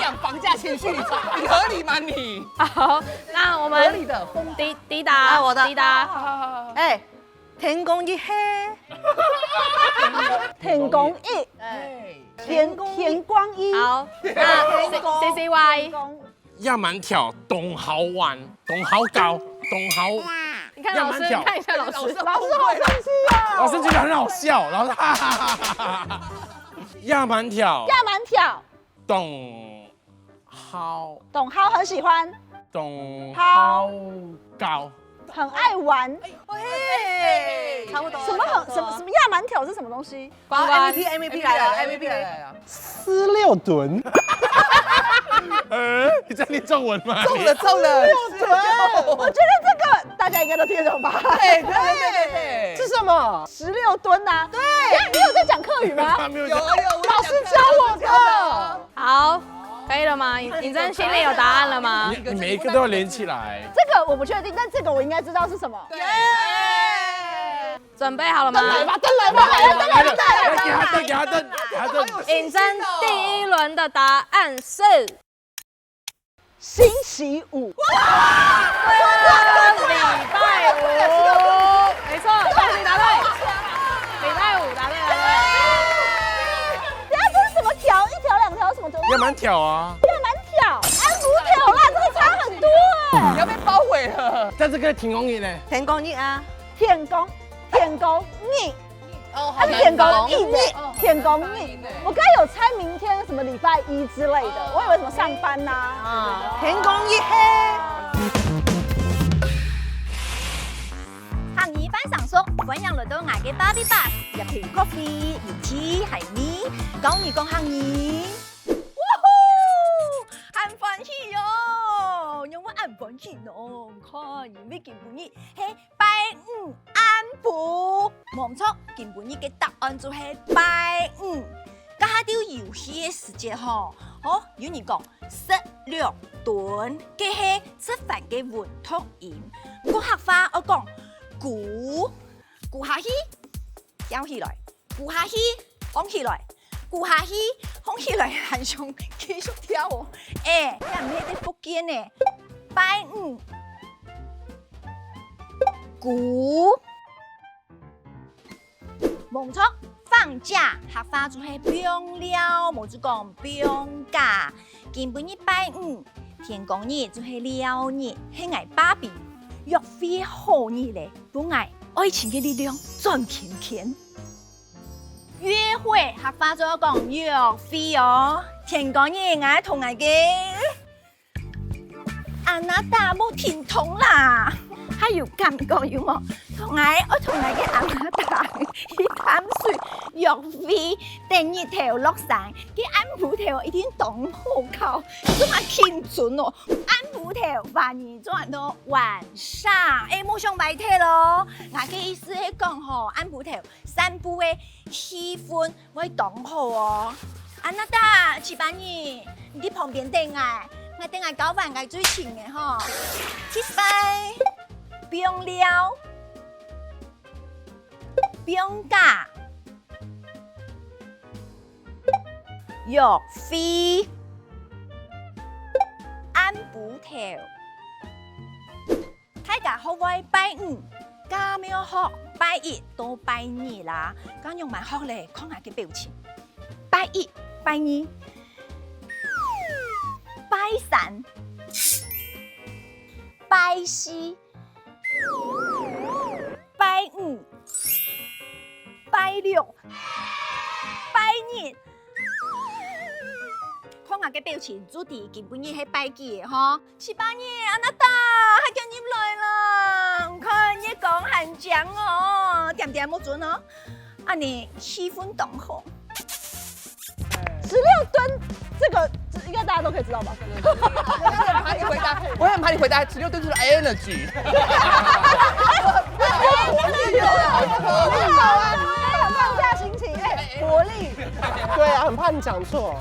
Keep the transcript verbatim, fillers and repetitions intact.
养房价情绪，你合理吗你？好，那我们合理的风格。迪迪达，啊，我的。迪达，好好好好。哎，天光日係，天光日，哎，天光日，天光日，好，那 C C Y，天光日。 夜鰻跳，當好玩，當好搞，當好。你看老师，夜鰻跳。你看一下老师。老师好生气啊！老师觉得很好笑，老师哈哈哈哈哈哈。夜鰻跳，夜鰻跳，当好，当好很喜欢，当好搞。很爱玩。喂，差不多了，什么很，差不多了。什么，什么夜鰻跳是什么东西？哇，M V P，M V P来了，M V P来了。十六吨。呃，你在念中文吗？中了，中了。十六吨。我觉得这个大家应该都听得懂吧？对，对，对，对，对。是什么？十六吨啊。对。你有在讲客语吗？他没有讲。有，有，我有讲。老师教我的。老师教的。好，可以了吗？你，你真心里有答案了吗？你，你每一个都要连起来。这个我不确定，但这个我应该知道是什么。对。准备好了吗？再来吧，再来吧，来，来，来，来，来，给他等，给他等，给他等。认真第一轮的答案是星期五。哇！对啊，礼拜五。没错，恭喜答对。礼拜五答对，答对。等一下，这是什么条？一条、两条，什么东西？夜鰻跳啊。夜鰻跳，安福跳啦，这个差很多哎。你要被包围了。但是跟天光日呢？天光日啊。天光，天光日。哦，它是天光日呢，天光日。我刚才有猜明天什么礼拜一之类的，我以为什么上班呐。啊，天光日嘿。客語伴上手，歡迎來到𠊎个芭比Bus，一杯咖啡，一支海味，教你講客語。去喏，看，因為今晡日係拜五暗晡。無錯，今晡日个答案就係拜五。該下兜遊戲个時節吼，哦，有人講食六頓，該係食飯个文讀音。毋過客話愛講咕，咕下去，跳起來。 咕下去，䟘起來，咕下去，䟘起來，還想繼續跳哦。欸，這毋係在福建呢。拜五，咕。無錯，放假，客話就係放尞，無就講放假。今晡日拜五，天光日就係尞日，係𠊎爸比約會好日咧，分𠊎愛情个力量轉圈圈。 約會，客話就愛講約會哦。天光日，𠊎同𠊎个Anata無停動啦，還有感覺有無？同𠊎，愛同𠊎个Anata去淡水約會，等日頭落山，該暗晡頭一定當好搞，做麼个緊張哦？暗晡頭，華語做安到晚上，欸，莫想歪忒咯。𠊎个意思係講吼，暗晡頭 散步个氣氛會當好哦。Anata，七八二，你在旁邊等𠊎，𠊎等𠊎搞完𠊎最親个吼。Kiss bye，放尞，放假，約會，暗晡頭。 大家學會拜五，敢愛學拜一到拜二啦？該仰般學咧？看𠊎个表情。拜一、拜二、拜三、拜四、拜五、拜六、拜日。看𠊎个表情，就知今晡日係拜幾个吼。 七八二，Anata，還敢入來啦？你看月光還靚哦，恬恬目準哦，恁呢氣氛當好。十六噸，這個，這應該大家都可以知道吧？我很怕你回答，我很怕你回答十六噸就是energy。很好啊，很放假心情，欸，活力。對啊，很怕你講錯。